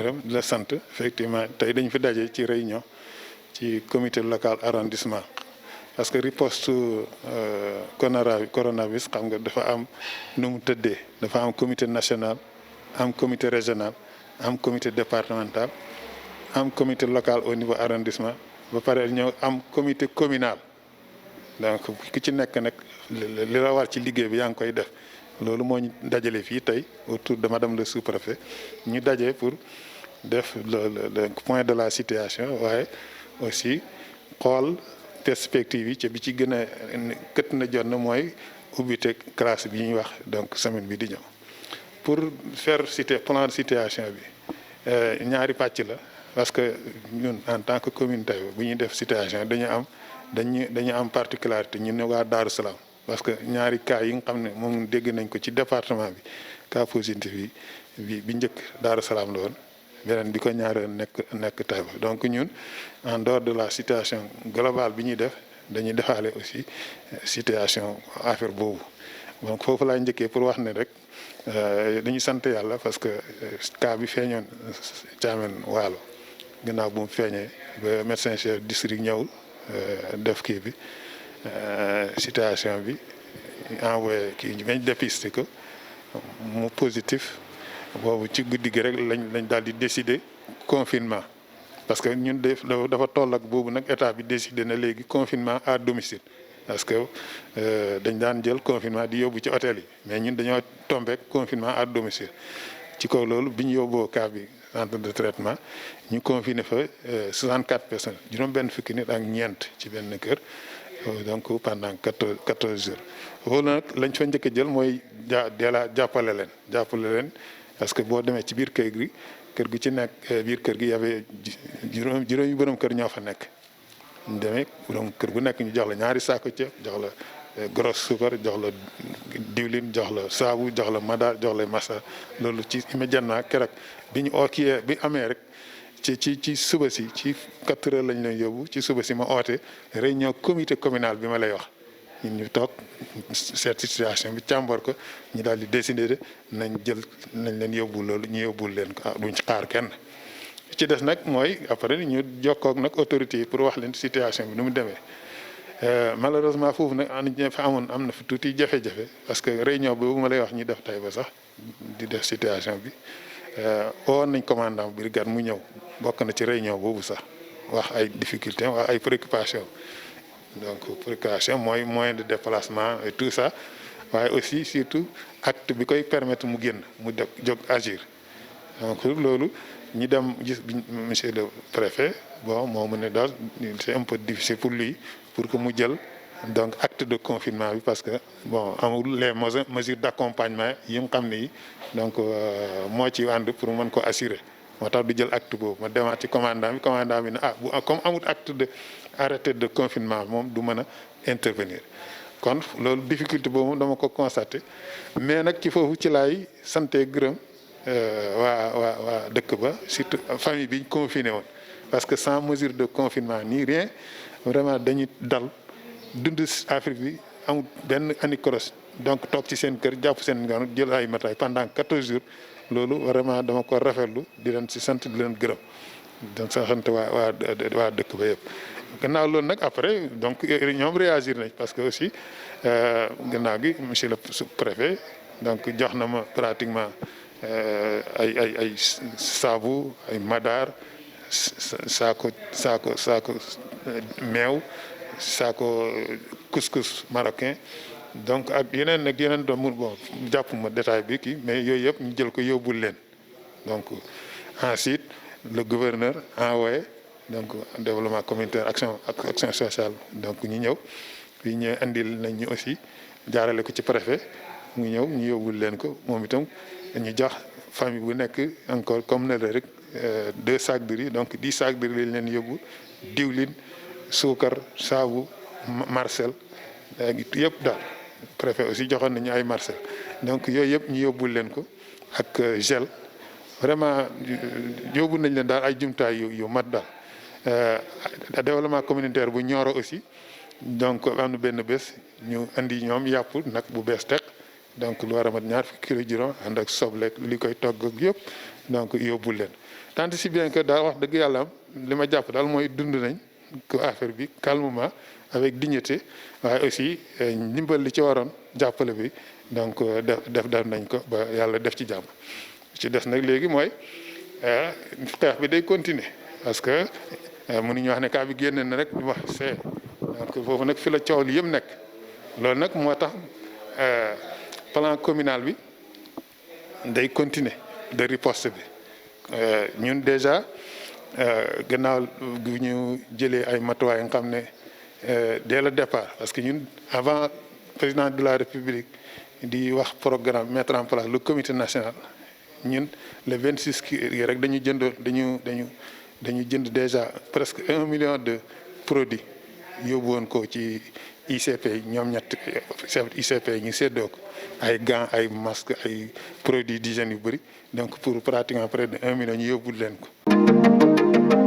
gërëm di la sant effectivement tey dañu fi daje ci réunion ci comité local arrondissement parce que riposte coronavirus xam nga dafa am nu mu tëddee dafa am comité national am comité régional am comité départemental am comité local au niveau arrondissement ba pare ñëw am comité communal donc ku ci nekk nag li la war ci liggéey bi yaa ngi koy def loolu moo ñu dajale fii tey autour de madame le sous-préfet ñu daje pour def le point de la situation waaye aussi xool perspective yi ci bi ci gën a kët na jot na mooy ubbite classe bi ñuy wax donc semaine bi di ñëw pour faire plan de situation bi ñaari pàcc la parce que ñun en tant que commune tey bu ñuy def situation dañu am particularité ñun ne waa Darou Salam parce que ñaari cas yi nga xam ne moom dégg nañ ko ci département bi cas positif bi njëkk Darou Salam la woon beneen bi ko ñaareel nekk Taïba donc ñun en dehors de la situation globale bi ñuy def dañuy defaale aussi situation affaire boobu donc foofu laay njëkkee pour wax ne rek dañuy sant yàlla parce que cas bi feeñoon Thiamène Waalo gannaaw bu mu feeñee ba médecin chef district ñëw def kii bi situation bi envoyé kii bañ dépisté ko mu positif boobu ci guddi gi rek lañ daal di décider confinement parce que ñun dafa toll ak boobu nag état bi décidé na léegi confinement à domicile parce que dañ daan jël confinement di yóbbu ci hôtel yi mais ñun dañoo tombé confinement à domicile ci kaw loolu bi ñu yóbboo cas bi centre de traitement ñu confiné fa 64 personnes juróom-benn fukki nit ak ñeent ci benn kër donc pendant 14 jours loolu nag lañ fa njëkk a jël mooy jàppale leen parce que boo demee ci biir kër gi ci nekk biir kër gi y avait juróomi borom kër ñoo fa nekk ñu demee borom kër bu nekk ñu jox la ñaari saako ceeb jox la gros suukar jox la diwlin jox la saabu jox la madaar jox la massa loolu ci immédiatement keroog bi ñu kii bi amee rek ci suba si ci 4 heures lañ leen yóbbu ci suba si ma oote réunion comité communal bi ma lay wax ñun ñu toog cette situation bi càmbar ko ñu daal di décider nañ leen yóbbu loolu ñu yóbbul leen ko duñ ci xaar kenn. ci des nag mooy après ñu jokkoog nag autorité yi pour wax leen situation bi nu mu demee malheureusement foofu nag am na fi tuuti jafe-jafe parce que réunion boobu ma lay wax ñu def tey ba sax di def situation bi woon nañ commandant brigade mu ñëw bokk na ci réunion boobu sax wax ay difficultés wax ay préoccupations donc préoccupation mooy moyen de déplacement et tout ça waaye aussi surtout acte bi koy permettre mu génn mu jóg agir donc loolu ñi dem gis monsieur le préfet bon moo mu ne daal c'est un peu difficile pour lui pour que mu jël donc acte de confinement bi parce que bon amul les mesures d'accompagnement yi nga xam ne yi donc moo ci ànd pour mën ko assurer moo tax du jël acte boobu ma demaat ci commandant bi ne comme amul acte de arrêté de confinement moom du mën a intervenir kon loolu difficulté boobu dama ko constaté mais nag ci foofu ci laay santé gërëm waa dëkk ba surtout famille bi ñu confiné woon parce que sans mesure de confinement ni rien vraiment dañuy dal dund Afrique bi amul benn anicroche donc toog ci seen kër jàpp seen ngoon jël ay mataay pendant 14 jours loolu vraiment dama ko rafetlu di leen ci sant di leen gërëm donc sant waa dëkk ba yëpp. gannaaw loolu nag après donc ñoom réagir nañ parce que aussi gannaaw gi monsieur le sous-préfet donc jox na ma pratiquement ay saabu ay madar saako meew saako couscous marocain donc ak yeneen doon bon jàpp ma détail bi kii mais yooyu yëpp ñu jël ko yóbbul leen donc ensuite le gouverneur envoyé donc développement communautaire action sociale donc ñu ñëw fii ñëw andil nañ ñu aussi jaarale ko ci préfet mu ñëw ñu yóbbul leen ko moom itam ñu jox famille bu nekk encore comme ne la rek 2 sacs de riz donc 10 sacs de riz lañ leen yóbbu diwlin suukar saabu marcel yëpp daal préfet aussi joxoon nañu ay marcel donc yooyu yëpp ñu yóbbul leen ko ak gel vraiment yóbbu nañ leen daal ay jumtaay yu mat daal développement communautaire bu Nioro aussi donc am na benn bés ñu indi ñoom yàpp nag bu bees teg donc lu war a mat ñaar fukki kilo juróom ànd ak soble li koy togg ak yëpp donc yóbbul leen. tant si bien que daal wax dëgg yàlla li ma jàpp daal mooy dund nañ ko affaire bi calmement avec dignité waaye aussi ndimbal li ci waroon jàppale bi donc def nañ ko ba yàlla def ci jàmm. ci des nag léegi mooy xeex bi day continuer parce que mënuñu wax ne cas bi génn na rek ñu wax c'est donc foofu nag fi la coow li yëpp nekk loolu nag moo tax plan communal bi day continuer de riposte bi ñun déjà gannaaw gu ñu jëlee ay matuwaay nga xam ne dès le départ parce que ñun avant président de la République di wax programme mettre en place le comité national ñun le 26 kii rek dañu jënd déjà presque 1 million de produits yóbbu woon ko ci ICP ñoom ñett chef ICP ñu séddoo ko ay gants ay masques ay produits d'hygiène yu bëri donc pour pratiquement près de 1 million ñu yóbbul leen ko.